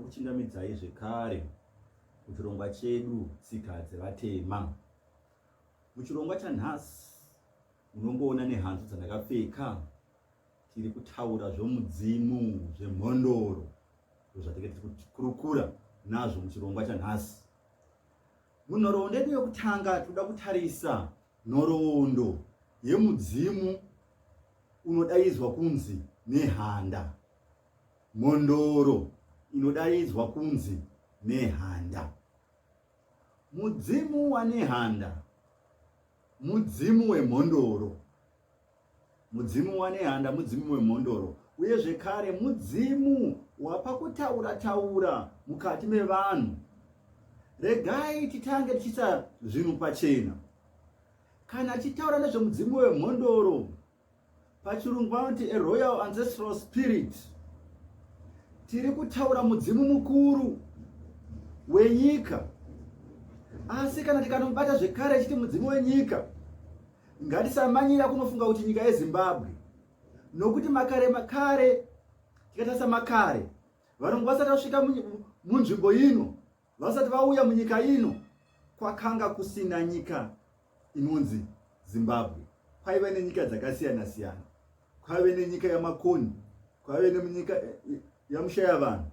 Ndokuchingamidzai zvekare kuchirongwa chedu Tsika dzeVatema. Muchirongwa chanhasi unongoona nehanzu dzandakapfeka tiri kutaura zvomudzimu zvemhondoro ndozvatinge tiri kukurukura nazvo muchirongwa chanhasi. Munhoroondo yedu yekutanga tinoda kutarisa nhoroondo yemudzimu unodaidzwa kunzi Nehanda. Mhondoro inodaidzwa kunzi Nehanda. Mudzimu waNehanda mudzimu wemhondoro. Mudzimu waNehanda mudzimu wemhondoro uye zvekare mudzimu wapakutaura taura mukati mevanhu. Regai titange tichiisa zvinhu pachena. Kana tichitaura nezvemudzimu wemhondoro, pachirungu vanoti a royal ancestral spirit, tiri kutaura mudzimu mukuru wenyika. Asi kana tikanomubata zvekare chiti mudzimu wenyika, ngatisamanyira kunofunga kuti nyika yeZimbabwe, nokuti makare makare, tikatarisa makare, varungu vasati vasvika munzvimbo ino, vasati vauya munyika ino, kwakanga kusina nyika inonzi Zimbabwe. Kwaive nenyika dzakasiyana siyana, kwaive nenyika yaMakoni, kwaive nenyika yaMushayavanhu,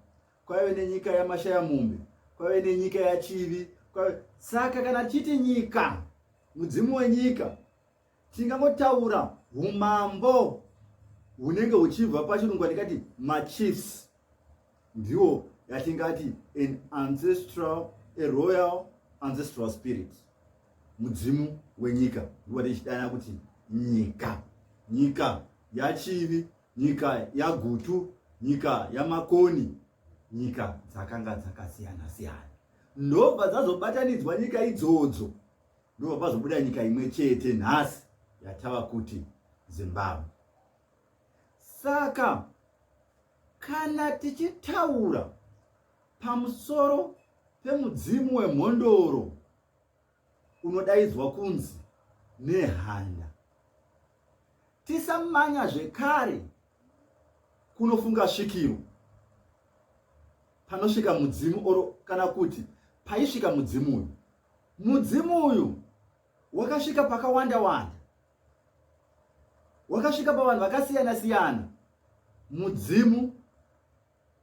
kwaive nenyika yaMashayamombe, kwaive nenyika yaChivi. Saka kana tichiti nyika, mudzimu wenyika, tingangotaura umambo hunenge huchibva pachirungu atingati machiefs, ndiwo yatingati an ancestral, a royal ancestral spirit, mudzimu wenyika ndiwo tichidana kuti nyika, nyika yaChivi, nyika yaGutu, nyika yaMakoni, nyika dzakanga dzakasiyana siyana, ndobva dzazobatanidzwa nyika idzodzo, ndobva pazobuda nyika imwe chete nhasi yatava kuti Zimbabwe. Saka kana tichitaura pamusoro pemudzimu wemhondoro unodaidzwa kunzi Nehanda, tisamanya zvekare kunofunga svikiro panosvika mudzimu oro, kana kuti paisvika mudzimu uyu. Mudzimu uyu wakasvika pakawanda wanda, wakasvika pavanhu vakasiyana siyana. Mudzimu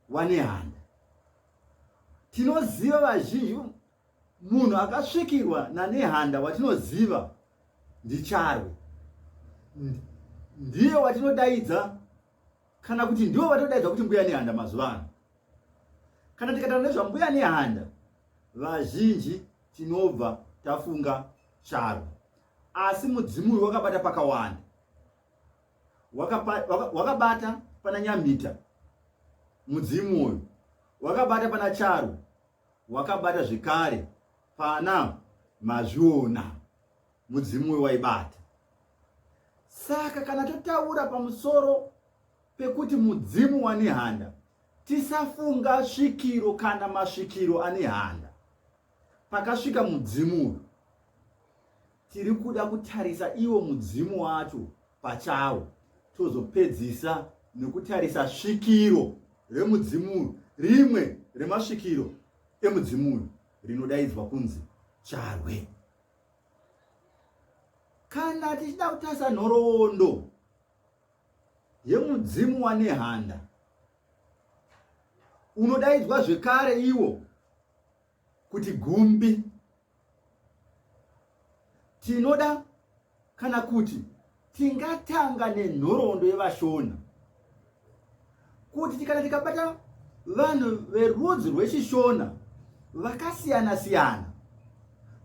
waNehanda tinoziva vazhinji, munhu akasvikirwa naNehanda watinoziva ndiCharwe, ndiye watinodaidza kana kuti ndiwo vatinodaidza kuti Mbuya Nehanda mazuva ano. Kana tikataura nezvaMbuya Nehanda, vazhinji tinobva tafunga Charwe, asi mudzimu uyu wakabata pakawanda, wakabata pana Nyamhita, mudzimu uyu wakabata pana Charwe, wakabata zvekare pana Mazviona, mudzimu uyu waibata. Saka kana totaura pamusoro pekuti mudzimu waNehanda, tisafunga svikiro kana masvikiro aNehanda. Pakasvika mudzimu uyu, tiri kuda kutarisa iwo mudzimu wacho pachawo, tozopedzisa nekutarisa svikiro remudzimu uyu, rimwe remasvikiro emudzimu uyu rinodaidzwa kunzi Charwe. Kana tichida kutarisa nhoroondo yemudzimu waNehanda unodaidzwa zvekare iwo kuti Gumbi, tinoda kana kuti tingatanga nenhoroondo yevaShona, kuti kana tikabata vanhu verudzi rwechiShona vakasiyana siyana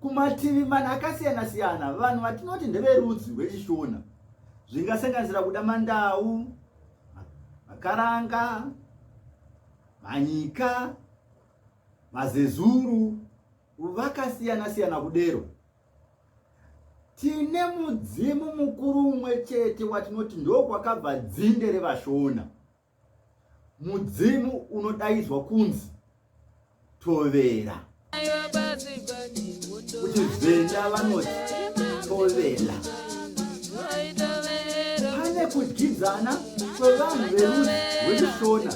kumativi mana akasiyana siyana, vanhu vatinoti ndeverudzi rwechiShona zvingasanganisira kuda Mandau, Makaranga, Manyika, Mazezuru, vakasiyana siyana kudero. Tine mudzimu mukuru umwe chete watinoti ndokwakabva dzinde revaShona, mudzimu unodaidzwa kunzi Tovera. Kuti Venda vanoti Tovela. Pane kudyidzana kwevanhu verudzi rwechiShona.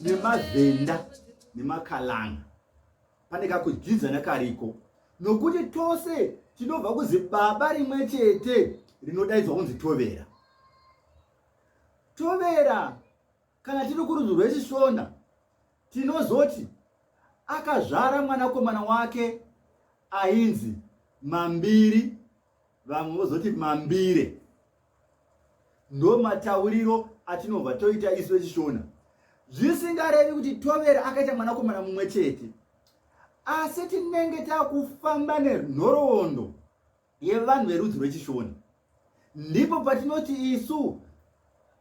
nemaVhenda nemaKalanga. Pane kakudyidzana kariko nokuti tose tinobva kuzibaba rimwe chete rinodaidzwa kunzi Tovera. Tovera kana tiri kurudzi rwechiShona tinozoti akazvara mwanakomana wake ainzi Mambiri, vamwe vozoti Mambire. Ndo matauriro atinobva toita isu vechiShona, zvisingarevi kuti Tovera akaita mwanakomana mumwe chete, asi tinenge takufamba nenhoroondo yevanhu verudzi rwechiShona. Ndipo patinoti isu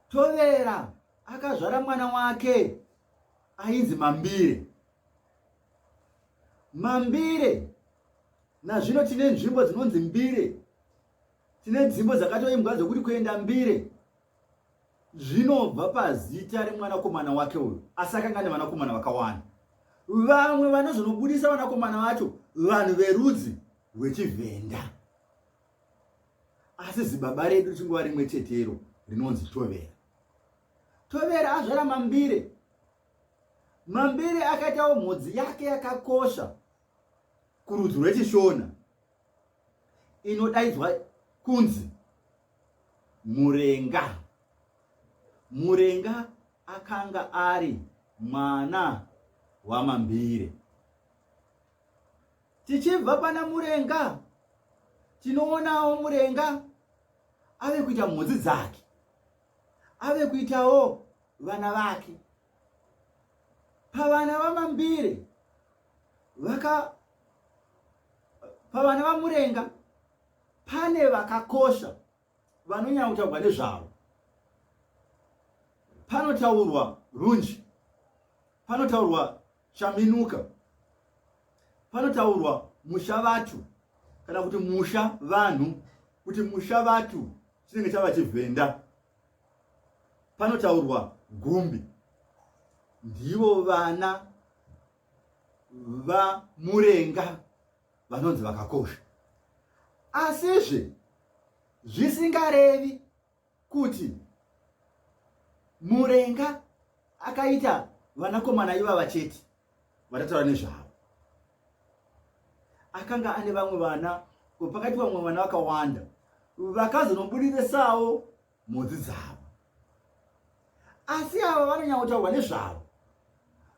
Tovera akazvara mwana wake ainzi Mambire. Mambire nazvino tine nzvimbo dzinonzi Mbire, tine dzimbo dzakatoimbwa dzekuti kuenda Mbire, zvinobva pazita remwanakomana wake uyu. Asi akanga ane vanakomana vakawanda, vamwe vanozonobudisa vanakomana vacho vanhu verudzi rwechiVhenda, asi zibaba redu richingova rimwe chetero rinonzi Tovera. Tovera azvara Mambire. Mambire akaitawo mhodzi yake yakakosha kurudzi rwechiShona inodaidzwa kunzi Murenga. Murenga akanga ari mwana waMambire. Tichibva pana Murenga tinoonawo Murenga ave kuita mhodzi dzake, ave kuitawo vana vake. Pavana vaMambire vaka pavana vaMurenga pane vakakosha vanonyanya kutaurwa nezvavo. Panotaurwa Runji, panotaurwa Chaminuka, panotaurwa Mushavatu kana kuti Musha vanhu, kuti Mushavatu chinenge chava chiVhenda. Panotaurwa Gumbi. Ndivo vana vaMurenga vanonzi vakakosha. Asizve zvisingarevi kuti Murenga akaita vanakomana ivava chete vatataura nezvavo. Akanga ane vamwe vana, pakati vamwe vana vakawanda vakazonobudirisawo mhodzi dzavo. Asi ava vanonyanya kutaurwa nezvavo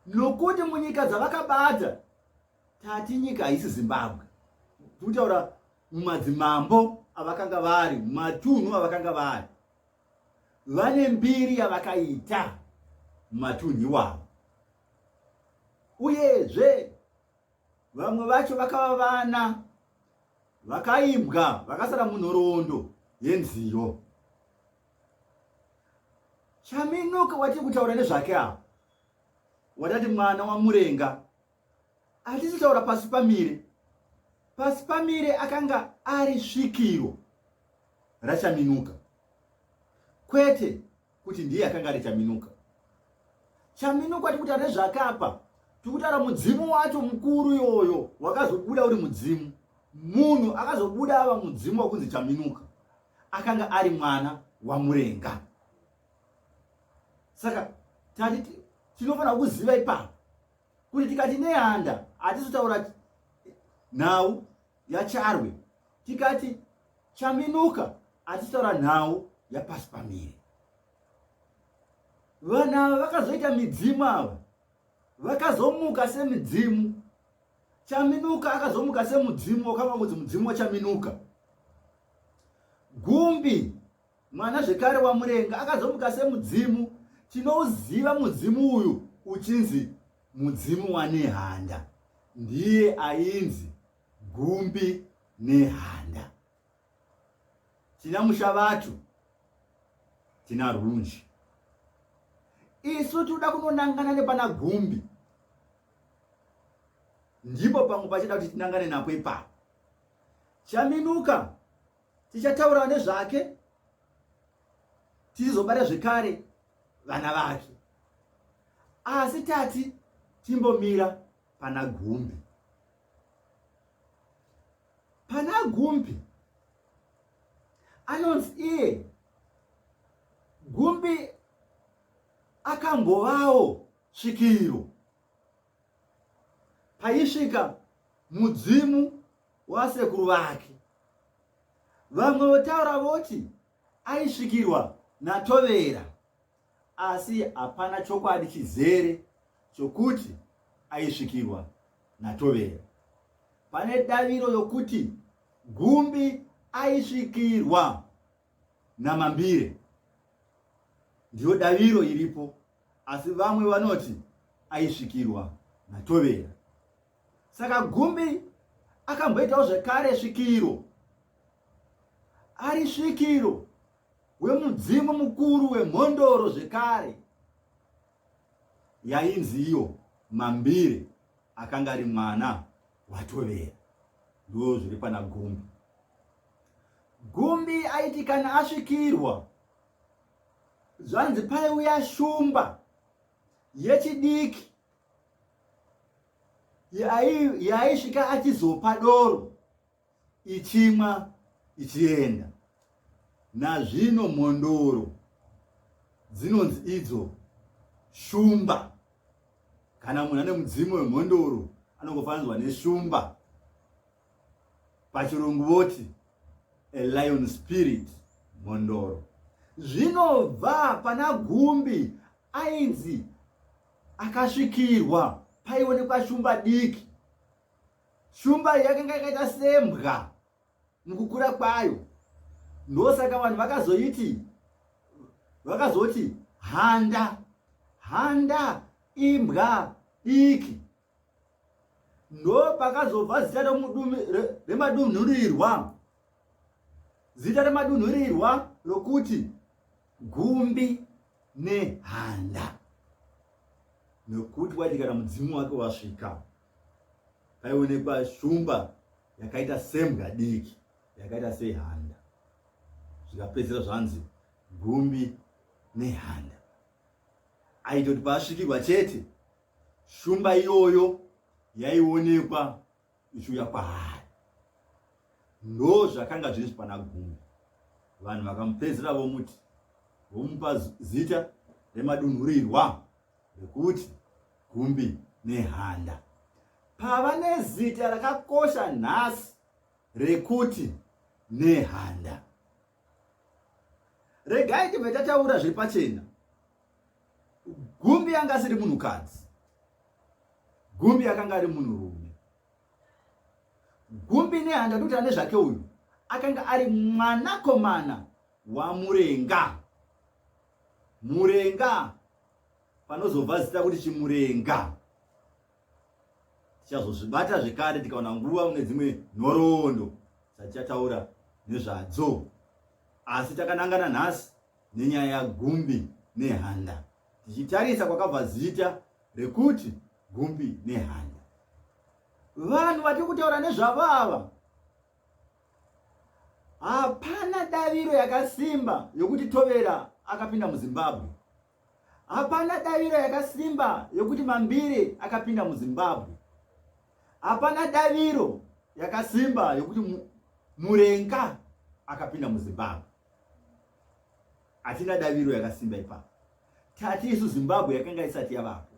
nokuti munyika dzavakabata, tati nyika haisi Zimbabwe, tikutaura mumadzimambo avakanga vari, mumatunhu avakanga vari, vane mbiri yavakaita mumatunhu iwavo. Uyezve vamwe vacho vakava vana vakaimbwa vakasara munhoroondo yenziyo. Chaminuka watiri kutaura nezvake apa, watati mwana waMurenga, hatisi kutaura pasi pamire. Pasi pamire akanga ari svikiro raChaminuka, kwete kuti ndiye akanga ari Chaminuka. Chaminuka tiri kutaura nezvake apa, tiri kutaura mudzimu wacho mukuru iyoyo wakazobuda uri mudzimu. Munhu akazobuda ava mudzimu wakunzi Chaminuka akanga ari mwana waMurenga. Saka tati tinofanira kuziva ipapo kuti tikati Nehanda hatisi kutaura nhau yaCharwe, tikati Chaminuka hatisi kutaura nhau yapasi pamire. Vanhu ava vakazoita midzimu ava, vakazomuka semidzimu. Chaminuka akazomuka semudzimu wakanga kunzi mudzimu waChaminuka. Gumbi mwana zvekare waMurenga akazomuka semudzimu. Tinouziva mudzimu uyu uchinzi mudzimu waNehanda, ndiye ainzi Gumbi Nehanda. Tina Mushavatu, tina Runji. Isu tinoda kunonangana nepana Gumbi, ndipo pamwe pachida kuti tinangane napo ipapo. Chaminuka tichataura nezvake, tichizobata zvekare vana vake, asi tati timbomira pana Gumbi. Pana Gumbi anonzi iye Gumbi akambovawo svikiro paisvika mudzimu wasekuru vake. Vamwe votaura voti aisvikirwa naTovera, asi hapana chokwadi chizere chokuti aisvikirwa naTovera. Pane daviro yokuti Gumbi aisvikirwa naMambire, ndiyo daviro iripo, asi vamwe vanoti aisvikirwa naTovera. Saka Gumbi akamboitawo zvekare svikiro, ari svikiro wemudzimu mukuru wemhondoro zvekare yainzi iyo Mambire, akanga ari mwana waTovera. Ndo zviri pana Gumbi. Gumbi aiti kana asvikirwa, zvanzi paiuya shumba yechidiki yaisvika achizopa doro ichimwa ichienda. Nazvino mhondoro dzinonzi idzo shumba. Kana munhu ane mudzimu wemhondoro anongofananidzwa neshumba. Pachirungu voti a lion spirit, mhondoro. Zvinobva pana Gumbi ainzi akasvikirwa paionekwa shumba diki. Shumba iyi yakanga yakaita sembwa mukukura kwayo, ndosaka vanhu vakazoiti vakazoti handa handa imbwa diki. Ndopakazobva zita remadunhurirwa, zita remadunhurirwa rokuti Gumbi neHanda, nekuti waiti kana mudzimu wake wasvika paionekwa shumba yakaita sembwa diki yakaita sehanda, zvikapedzisira zvanzi Gumbi neHanda. Aitoti paasvikirwa chete shumba iyoyo yaionekwa ichiuya kwaari. Ndo zvakanga zviri pana Gumbi. Vanhu vakamupedzisira vomuti vomupa zita remadunhurirwa rekuti Gumbi neHanda. Pava nezita rakakosha nhasi rekuti Nehanda. Regai tibve tataura zviri pachena. Gumbi anga asiri munhukadzi. Gumbi akanga ari munhurume. Gumbi Nehanda toti ane zvake uyu akanga ari mwanakomana waMurenga. Murenga panozobva zita kuti Chimurenga. Tichazozvibata zvekare tikawana nguva mune dzimwe nhoroondo dzatichataura nezvadzo. Asi takanangana nhasi nenyaya yaGumbi neHanda, tichitarisa kwakabva zita rekuti Gumbi neHanda. Vanhu vatiri kutaura nezvavo ava, hapana daviro yakasimba yokuti Tovera akapinda muZimbabwe. Hapana daviro yakasimba yokuti Mambire akapinda muZimbabwe. Hapana daviro yakasimba yokuti Murenga akapinda muZimbabwe. Hatina daviro yakasimba ipapo. Tati isu Zimbabwe yakanga isati yavapo.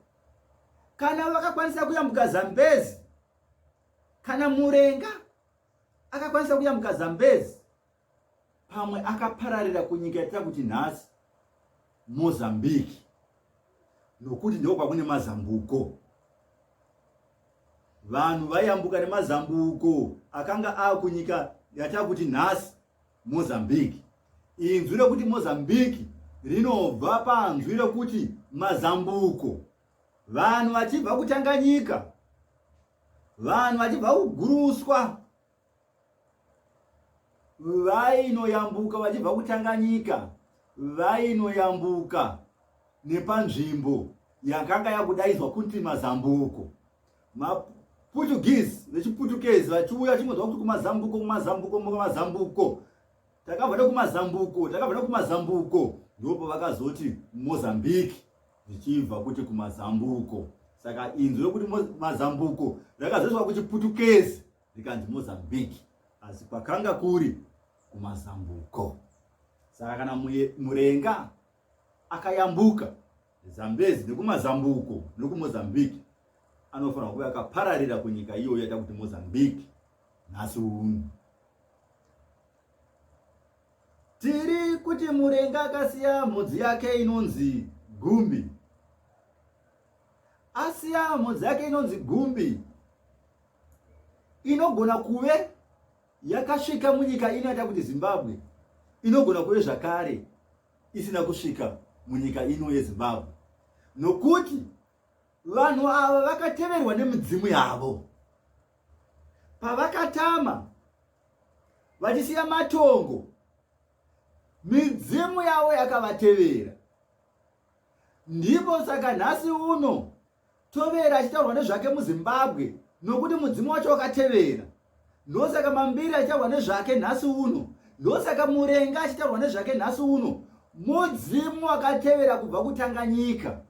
Kana vakakwanisa kuyambuka Zambezi, kana Murenga akakwanisa kuyambuka Zambezi, pamwe akapararira kunyika yatira kuti nhasi Mozambique, nokuti ndiko kwakune mazambuko. Vanhu vaiyambuka nemazambuko akanga akunyika yatava kuti nhasi Mozambique. Inzwi rekuti Mozambique rinobva panzwi rekuti mazambuko. Vanhu vachibva kuTanganyika, vanhu vachibva kuGuruswa, vainoyambuka vachibva kuTanganyika, vainoyambuka nepanzvimbo yakanga yakudaidzwa kuti mazambuko. MaPortuguese, vechiPutukezi vachiuya vachingonzwa kuti kumazambuko, kumazambuko, kumazambuko, takabva nekumazambuko, takabva nekumazambuko, ndipo pavakazoti Mozambique zvichibva kuti kumazambuko. Saka inzwi rekuti mazambuko rakazoiswa kuchiPutukezi rikanzi Mozambique, asi kwakanga kuri kumazambuko. Saka kana Murenga akayambuka Zambezi nekumazambuko nekuMozambique anofanirwa kuve akapararira kunyika iyoyo yaita kuti Mozambique nhasi uno. Tiri kuti Murenga akasiya mhodzi yake inonzi Gumbi. Asiya mhodzi yake inonzi Gumbi inogona kuve yakasvika munyika ino yaita kuti Zimbabwe, inogona kuve zvakare isina kusvika munyika ino yeZimbabwe nokuti vanhu ava vakateverwa nemidzimu yavo pavakatama vachisiya matongo midzimu yavo yakavatevera ndipo saka nhasi uno Tovera achitaurwa nezvake muZimbabwe nokuti mudzimu wacho wakatevera. Ndosaka Mambiri achitaurwa nezvake nhasi uno. Ndosaka Murenga achitaurwa nezvake nhasi uno. Mudzimu wakatevera kubva kuTanganyika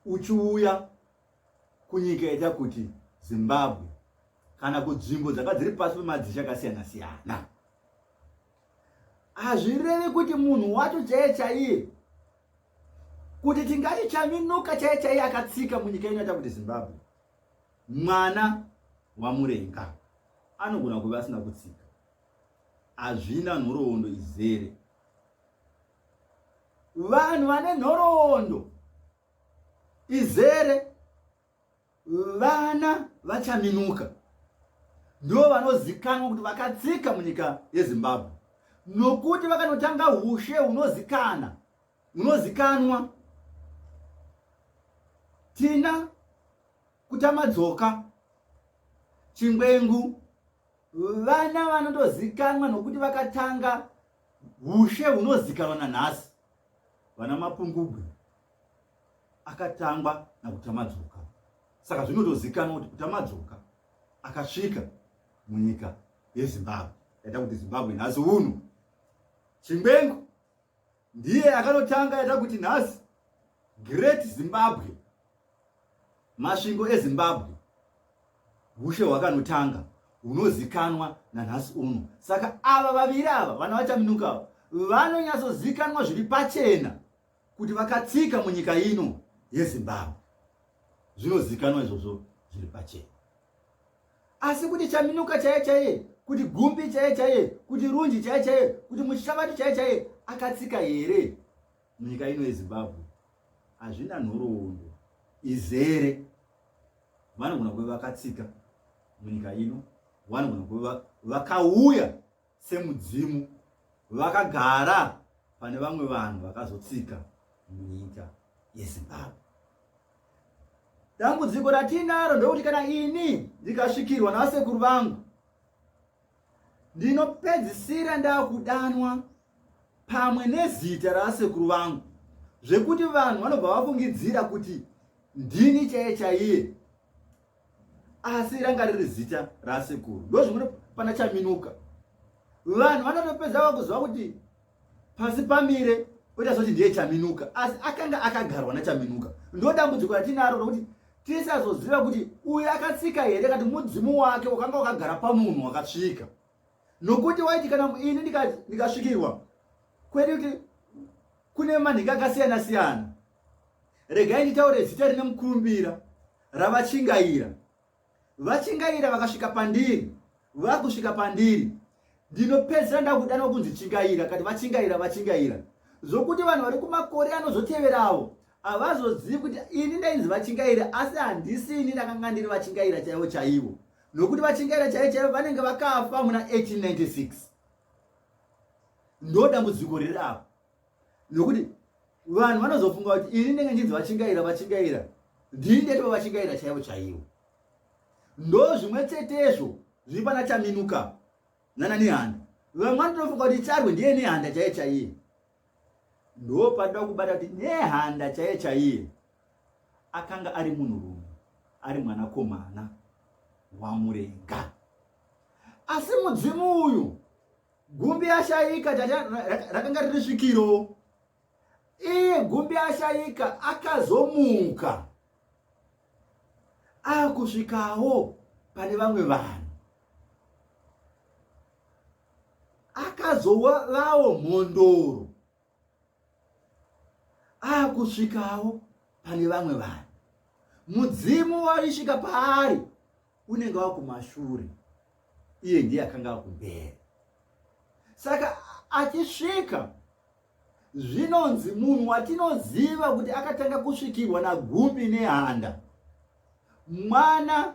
uchiuya kunyika yaita kuti Zimbabwe kana kunzvimbo dzanga dziri pasi pemadzishe akasiyana siyana. Hazvirevi kuti munhu wacho chaiye chaiye kuti tingati Chaminuka chaiye chaiye akatsika munyika ino yaita kuti Zimbabwe, mwana waMurenga anogona kuve asina kutsika. Hazvina nhoroondo izere. Vanhu vane nhoroondo izere Vana vaChaminuka ndivo vanozikanwa kuti vakatsika munyika yeZimbabwe nokuti vakanotanga hushe hunozikana hunozikanwa. Tina Kutamadzoka, Chingwengu, vana vanotozikanwa nokuti vakatanga hushe hunozikanwa nanhasi. Vana Mapungubwe akatangwa naKutamadzoka, saka zvinotozikanwa kuti Kutamadzoka akasvika munyika yeZimbabwe yaita kuti Zimbabwe nhasi uno. Chingwengu ndiye akanotanga yaita kuti nhasi Great Zimbabwe, Masvingo eZimbabwe, hushe hwakanotanga hunozikanwa nanhasi uno. Saka ava vaviri ava vana vaChaminuka ava vanonyatsozikanwa zviri pachena kuti vakatsika munyika ino yeZimbabwe. Zvinozikanwa izvozvo zviri pachena. Asi kuti Chaminuka chaiye chaiye, kuti Gumbi chaiye chaiye, kuti Runji chaiye chaiye, kuti Mushavati chaiye chaiye akatsika here munyika ino yeZimbabwe, hazvina nhoroondo izere. Vanogona kuve vakatsika munyika ino, vanogona kuve vakauya semudzimu vakagara pane vamwe vanhu vakazotsika munyika yeZimbabwe. Dambudziko ratinaro ndokuti kana ini ndikasvikirwa navasekuru vangu ndinopedzisira ndakudanwa pamwe nezita raasekuru vangu zvekuti vanhu vanobva vafungidzira kuti ndini chaiye chaiye, asi ranga riri zita rasekuru. Ndozvimwe pana Chaminuka, vanhu vanotopedza vakuziva kuti pasi pamire oita soti ndiye Chaminuka, asi akanga akagarwa naChaminuka. Ndo dambudziko ratinaro rokuti tisazoziva kuti uyu akatsika here kati mudzimu wake wakanga wakagara pamunhu wakatsvika, nokuti waiti kana ini ndikasvikirwa kwedu kuti kune manhingi akasiyana siyana, regai nditaure zita rine mukurumbira raVaChingaira. VaChingaira vakasvika pandiri, vakusvika pandiri ndinopedzisira ndakudanwa kunzi Chingaira kati VaChingaira, VaChingaira, zvokuti vanhu vari kumakore anozoteverawo havazozivi kuti ini ndainzi VaChingaira, asi handisi ini ndakanga ndiri VaChingaira chaivo chaivo, nokuti VaChingaira chaivo chaivo vanenge vakafa muna 1896. Ndo dambudziko riri apo, nokuti vanhu vanozofunga kuti ini ndenge ndinzi VaChingaira, VaChingaira, ndini ndaitova VaChingaira chaivo chaivo. Ndo zvimwe chetezvo zviri pana Chaminuka nana Nehanda. Vamwe vanotofunga kuti Charwe ndiye Nehanda chaiye chaiye. Ndo panoda kubata kuti Nehanda chaiye chaiye akanga ari munhurume, ari mwanakomana waMurenga, asi mudzimu uyu Gumbi ashaika rakanga riri svikiro. Iye Gumbi ashaika akazomuka akusvikawo pane vamwe vanhu, akazovawo mhondoro. Akusvikawo pane vamwe vanhu, mudzimu waisvika paari unenge wakumashure, iye ndiye akanga akumberi. Saka achisvika, zvinonzi munhu watinoziva kuti akatanga kusvikirwa naGumbi Nehanda, mwana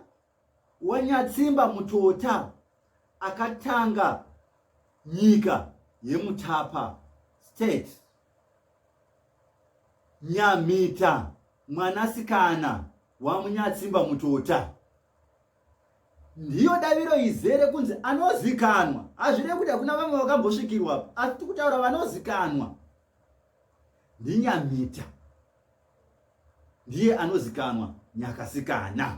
waNyatsimba Mutota, akatanga nyika yeMutapa State, Nyamita, mwanasikana waMunyatsimba Mutota. Ndiyo daviro izere kunzi anozikanwa. Hazvirevi kuti hakuna vamwe vakambosvikirwa, asi tikutaura vanozikanwa ndiNyamita, ndiye anozikanwa Nyakasikana.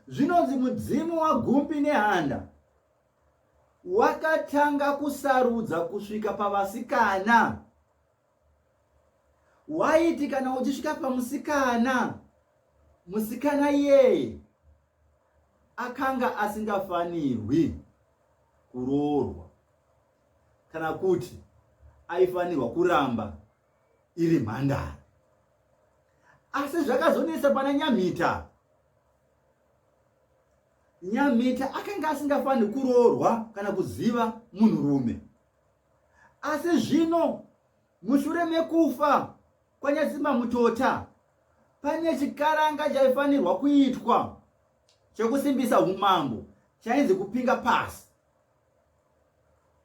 Zvinonzi mudzimu waGumbi Nehanda wakatanga kusarudza kusvika pavasikana. Waiti kana uchisvika pamusikana, musikana iyeye akanga asingafanirwi kuroorwa, kana kuti aifanirwa kuramba iri mhandara. Asi zvakazonetsa pana Nyamita. Nyamita akanga asingafaniri kuroorwa kana kuziva munhurume. Asi zvino mushure mekufa kwaNyatsimba Mutota, pane chikaranga chaifanirwa kuitwa chekusimbisa umambo chainzi kupinga pasi.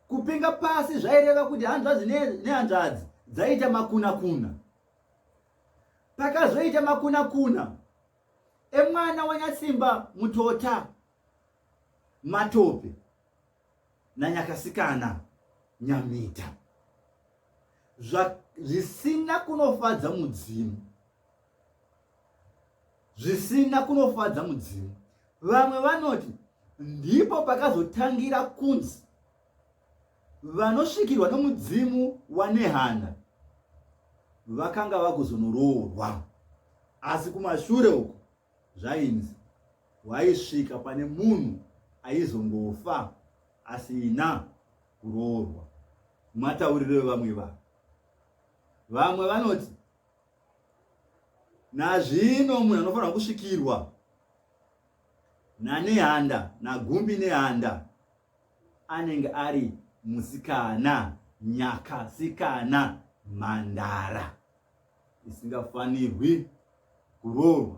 Kupinga pasi zvaireva kuti hanzvadzi nehanzvadzi dzaiita makuna kuna. Pakazoita makuna kuna emwana waNyatsimba Mutota, Matope naNyakasikana Nyamita, zvisina kunofadza mudzimu, zvisina kunofadza mudzimu. Vamwe vanoti ndipo pakazotangira kunzi vanosvikirwa nomudzimu waNehanda vakanga vakuzonoroorwa, asi kumashure uko zvainzi waisvika pane munhu aizongofa asina kuroorwa. Matauriro evamwe vanhu, vamwe vanoti nazvino munhu anofanirwa kusvikirwa naNehanda, naGumbi Nehanda, anenge ari musikana, nyakasikana, mhandara isingafanirwi kuroorwa,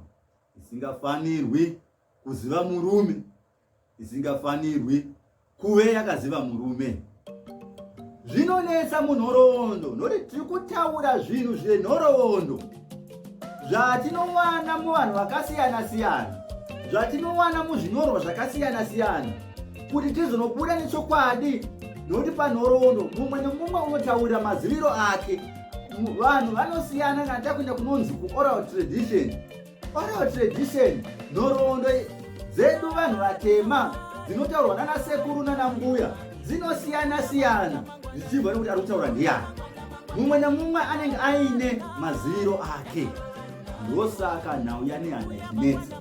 isingafanirwi kuziva murume, isingafanirwi kuve yakaziva murume. Zvinonetsa munhoroondo nokuti tiri kutaura zvinhu zvenhoroondo zvatinowana muvanhu vakasiyana siyana, zvatinowana muzvinyorwa zvakasiyana siyana, kuti tizonobuda nechokwadi, nokuti panhoroondo mumwe nemumwe unotaurira maziviro ake. Vanhu vanosiyana kana takuenda kunonzi kuoral tradition. Oral tradition, nhoroondo dzedu vanhu vatema dzinotaurwa nana sekuru nana mbuya dzinosiyana siyana zvichibva nekuti ari kutaura ndiyani. Mumwe nemumwe anenge aine maziviro ake. Ndosaka nhau yaNehanda ichinetsa.